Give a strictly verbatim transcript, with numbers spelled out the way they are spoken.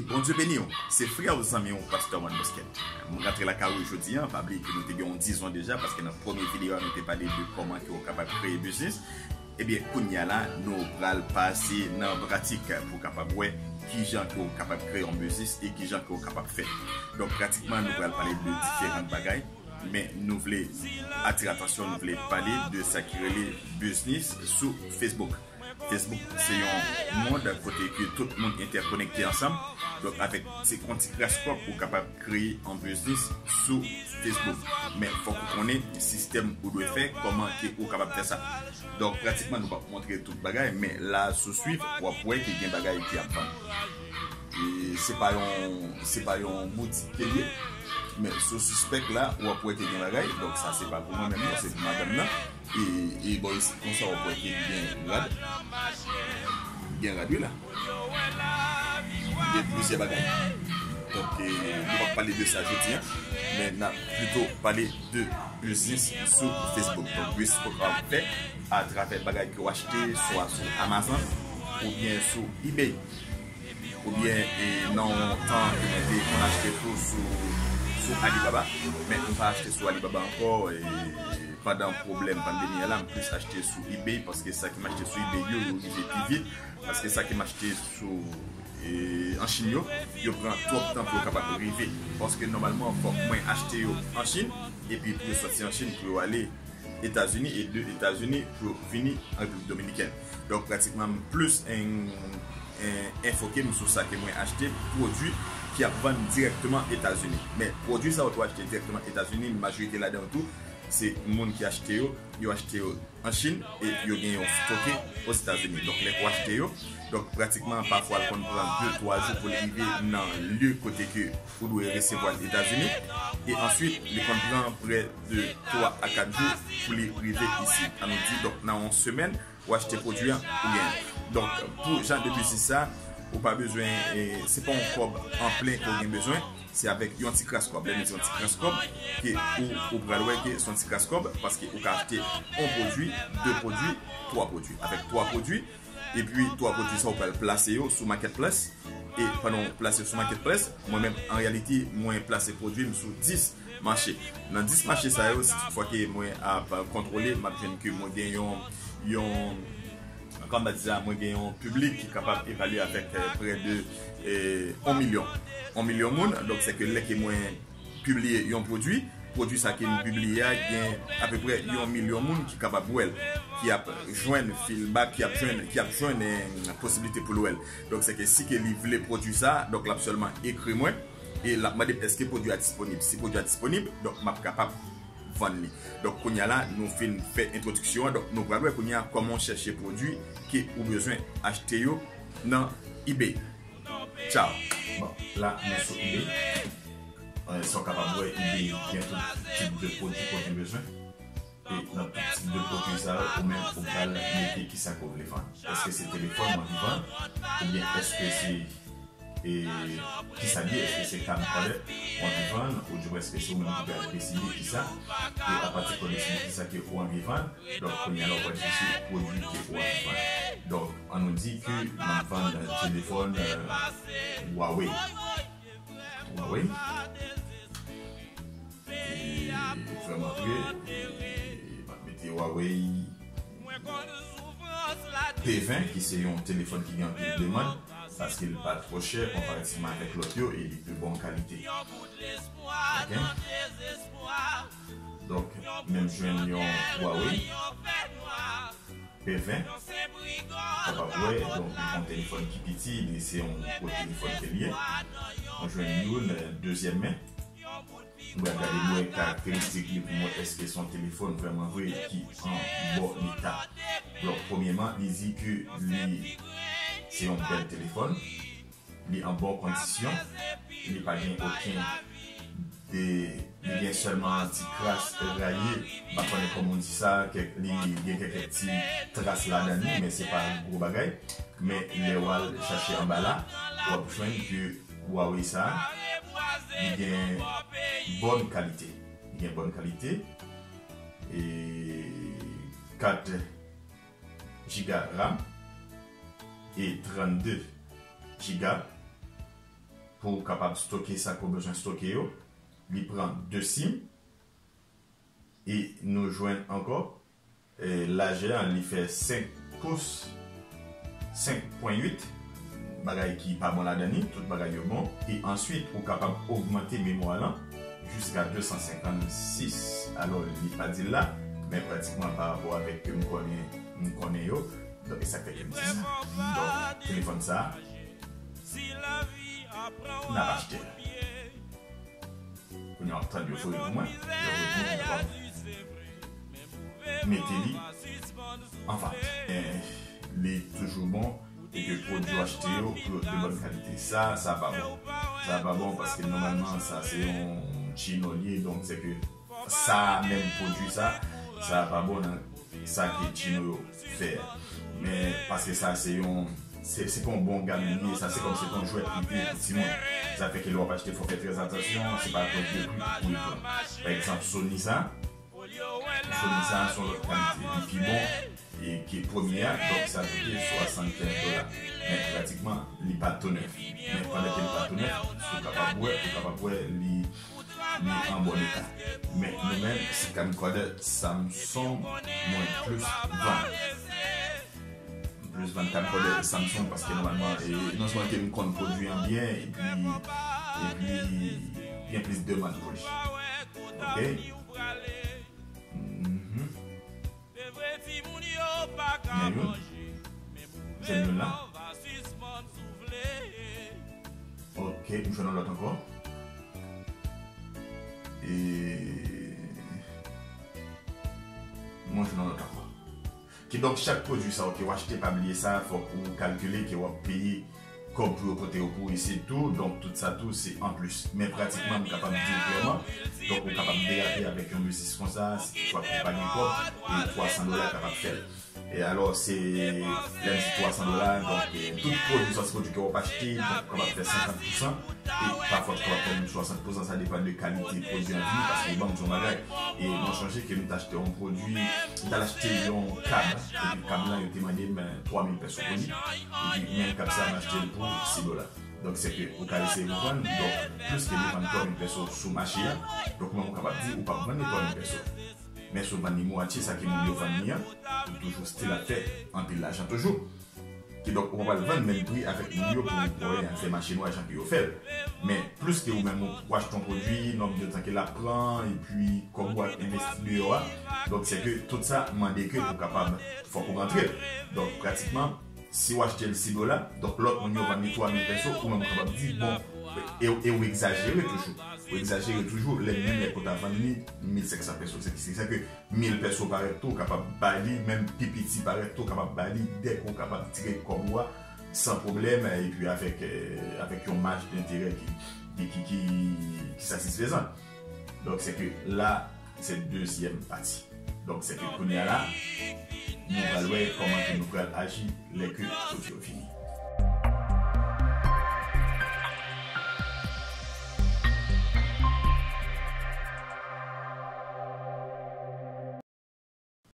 Bondye beni w. Se frè w, zanmi w, pastè One Basket. Mwen rantre lakay ou jodi a, pa bliye ke nou te gen yon dizon deja, paske nan premye videyo a, nou te pale de kòman ke w kapab kreye biznis. Ebyen, kounye a la, nou pral pase nan pratik pou w kapab wè kijan ke w kapab kreye yon biznis e kijan ke w kapab fè. Donk, pratikman, nou pral pale de diferan bagay, men nou vle atire atansyon, nou vle pale de sa ki rele biznis sou Facebook. Facebook se yon mond kote ke tout moun entèkonekte ansanm. Donk, avèk se yon ti kras kòb, ou kapab kreye yon biznis sou Facebook. Men fòk ou konnen sistèm ou dwe fè, kòman ke ou kapab fè sa. Donk, pratikman, nou p ap montre tout bagay, men la, si w swiv, w ap wè ke gen bagay ki ap vann. E se pa yon, se pa yon boutik ke l ye, men si w sispèk la, w ap wè ke gen bagay. Donk, sa se pa pou mwen menm, non, se pou madanm nan. E, e bò isit konsa, w ap wè ke gen rad. Gen rad, wi, la. Gen plizyè bagay. Donk, e, nou p ap pale de sa jodi a, men n ap plito pale de biznis sou Facebook. Donk, biznis ke w kapab fè atravè bagay ke w achte, swa sou Amazon oubyen sou eBay. Oubyen, e, nan yon tan ke mwen te konn achte tou sou, sou Alibaba, men m pa achte sou Alibaba ankò, e, pandan pwoblèm pandemi a la, m plis achte sou eBay, paske sa ke m achte sou eBay yo, yo rive pi vit, paske sa ke m achte sou, e, an Chin yo, yo pran twòp tan pou yo kapab rive, paske nòmalman, fòk mwen achte yo an Chin, epi pou yo sòti an Chin, pou yo ale Etazini, e de Etazini pou yo vini an Repiblik Dominikèn. Donk, pratikman, m plis en, en, enfoke m sou sa ke mwen achte, pwodui ki ap vann dirèkteman Etazini. Men, pwodui sa yo tou achte dirèkteman Etazini, majorite ladan yo tou, se moun ki achte yo, yo achte yo an Chin e yo gen yo stoke Ozetazini. Donk, lè ou achte yo, donk, pratikman, pafwa, l konn pran de, twa jou pou l rive nan lye kote ke ou dwe resevwa l Etazini. E answit, li konn pran prè de twa a kat jou pou li rive isit. An nou di, donk, nan yon semèn, ou achte pwodui a, ou genyen. Donk, pou jan de biznis sa, ou pa bezwen, e, se pa yon kòb an plen ke w gen bezwen, se avèk yon ti kras kòb. Lè nou di yon ti kras kòb, ke ou, ou pral wè ke se yon ti kras kòb, paske ou ka achte yon pwodui, de pwodui, twa pwodui. Avèk twa pwodui, epi twa pwodui sa, ou pral plase yo sou Marketplace. E pandan w plase yo sou Marketplace, mwen menm, an reyalite, mwen plase pwodui m sou dis mache. Nan dis mache sa yo, si tout fwa ke mwen ap kontwole, m ap jwenn ke mwen gen yon, yon, kòman di sa, mwen gen yon piblik ki kapab evalye avèk, eh, prè de, eh, yon milyon. Yon milyon moun. Donk, se ke lè ke mwen pibliye yon pwodui, pwodui sa ke m pibliye a gen apeprè yon milyon moun ki kapab wè l, ki ap jwenn feedback, ki ap jwenn, ki ap jwenn, eh, posiblite pou l wè l. Donk, se ke si ke li vle pwodui sa, donk, l ap sèlman ekri mwen e l ap mande m èske pwodui a disponib. Si pwodui a disponib, donk, m ap kapab vann li. Donk, kounye a la, nou fin fè entwodiksyon an. Donk, nou pral wè kounye a kòman w chèche pwodui ke ou bezwen achte yo nan eBay. Tchaw. Bon, la, nou sou eBay. Eh, sa w kapab wè, eBay gen tout tip de pwodui ke w gen bezwen. E nan tout tip de pwodui sa yo, ou menm, ou pral mete kisa ke w vle vann. Èske se telefòn w anvi vann? Oubyen èske se, e, kisa l ye? Èske se camcorder w anvi vann? Oudibwen èske se ou menm ki pral deside kisa? E apati ke w deside kisa ke ou anvi vann, donk, kounye a la, ou pral chèche pwodui ke ou anvi vann. Donk, an nou di ke m ap vann telefòn, eh, Huawei. Huawei. E, vrèman vre, e, m ap mete Huawei P ven, ki se yon telefòn ki gen anpil demann, paske l pa twò chè konparativman avèk lòt yo, e li de bon kalite. Oke? Donk, men m jwenn yon Huawei P ven. Kapab wè, donk, li se yon telefòn ki piti, li se yon gwo telefòn ke l ye. Mwen jwenn youn, eh, dezyèm men. Mwen gade, mwen karakteristik li pou mwen, èske se yon telefòn vrèman vre ki an bon eta. Donk, premyèman, li di ke li se yon bèl telefòn. Li an bon kondisyon, li pa gen okenn de, li gen sèlman ti kras raye, m pa konnen kòman w di sa, kèk, li gen kèk ti tras ladan li, men se pa gwo bagay. Men lè w al chache anba la, w ap jwenn ke Huawei sa, li gen bòn kalite. Li gen bòn kalite. E kat giga RAM e trannde giga. Ou kapab stoke sa ke w bezwen stoke yo. Li pran de sim. E nou jwenn ankò, e, lajè an, li fè senk pous, senk pwen uit, bagay ki pa bon ladan li, tout bagay yo bon. E answit, ou kapab ogmante memwa lan jiska de san senkannsis. Alò, li pa di l la, men pratikman pa rapò avèk ke m konnen, m konnen yo. Donk, e sa k fè ke m di sa. Donk, telefòn sa, n ap achte l. Kounye a w ap tann yo voye l pou mwen. Yo voye l pou mwen, m mete li an vant. Men, li toujou bon, e ke pwodui w achte yo pou yo de bòn kalite. Sa, sa pa bon. Sa pa bon paske nòmalman, sa se yon chino li ye, donk se ke sa menm pwodui sa, sa pa bon nan sa ke chino yo fè a. Men, paske sa se yon, se, se pa yon bon gam li ye, sa se kòm se pa yon jwèt li te ye pou timoun. Sa fè ke lè w ap achte, fò w fè trè atansyon, se pa akoz de pri ou pran. Pa egzanp, Sony sa, Sony sa, se yon lòt kalite, li pi bon, e ke premye a, donk sa koute swasannkenz dola. Men pratikman, li pa tou nèf. Men pandan ke li pa tou nèf, si w kapab wè, ou kapab wè li, li an bon eta. Men nou menm, se camcorder Samsung mwen plis vann. M plis vann camcorder Samsung paske nòmalman, e, non sèlman ke m konn pwodui an byen, epi, epi gen plis demann pou li. Ok? Mhm. Men youn. Jwenn youn la. Ok, m jwenn yon lòt ankò. E mwen jwenn yon lòt ankò. Kidonk, chak pwodui sa yo ke w achte, pa bliye sa, fòk ou kalkile ke w ap peye kòb pou yo pote yo pou ou isit tou, donk tout sa tou se anplis. Men pratikman, m kapab di w klèman, donk ou kapab derape avèk yon biznis konsa, si toutefois ke w pa gen kòb, e twa san dola kapab fè l. E alò, se, lè m di twa san dola, donk, e, tout pwodui sa se pwodui ke w ap achte, donk ou kapab fè senkant pousan, e pafwa ou kapab fè menm swasant pousan, sa depann de kalite pwodui an vini, paske ban m di yon bagay, e mwen sonje ke m t achte yon pwodui, m t al achte yon kab, epi kab lan, yo te mande m twa mil pèso pou li, epi menm kab sa, m achte l pou sis dola. Donk, se ke ou ka eseye konprann, donk, plis ke li vann twa mil pèso sou mache a, donk, ou menm ou kapab di, ou p ap vann li twa mil pèso. Men si w vann li mwatye sa ke moun yo vann li an, ou toujou still ap fè anpil lajan toujou. Kidonk, ou pa pral vann menm pri avèk moun yo pou, pou al fè mache nwa jan ke yo fè l. Men, plis ke ou menm ou achte yon pwodui, nonb de tan ke l ap pran, epi kòb ou ap envesti deyò a. Donk, se ke tout sa mande ke pou kapab, fòk ou rantre l. Donk, pratikman, si w achte l sis dola, donk lòt moun yo vann li twa mil pèso, ou menm ou kapab di, bon, e, e ou egzajere toujou. Ou egzajere toujou, lè menm lè ke w ta vann li mil senk san pèso. Se ki, se sa ke mil pèso parèt tou, ou kapab bay li, menm pi piti parèt tou, ou kapab bay li, dèk ou kapab tire kòb ou a san pwoblèm, epi avèk, e, avèk yon maj denterè ki, ki, ki, ki, ki satisfezan. Donk, se ke la, se dezyèm pati. Donk, se ke kounye a la, nou pral wè kòman ke nou pral aji lè ke pwodui yo fini.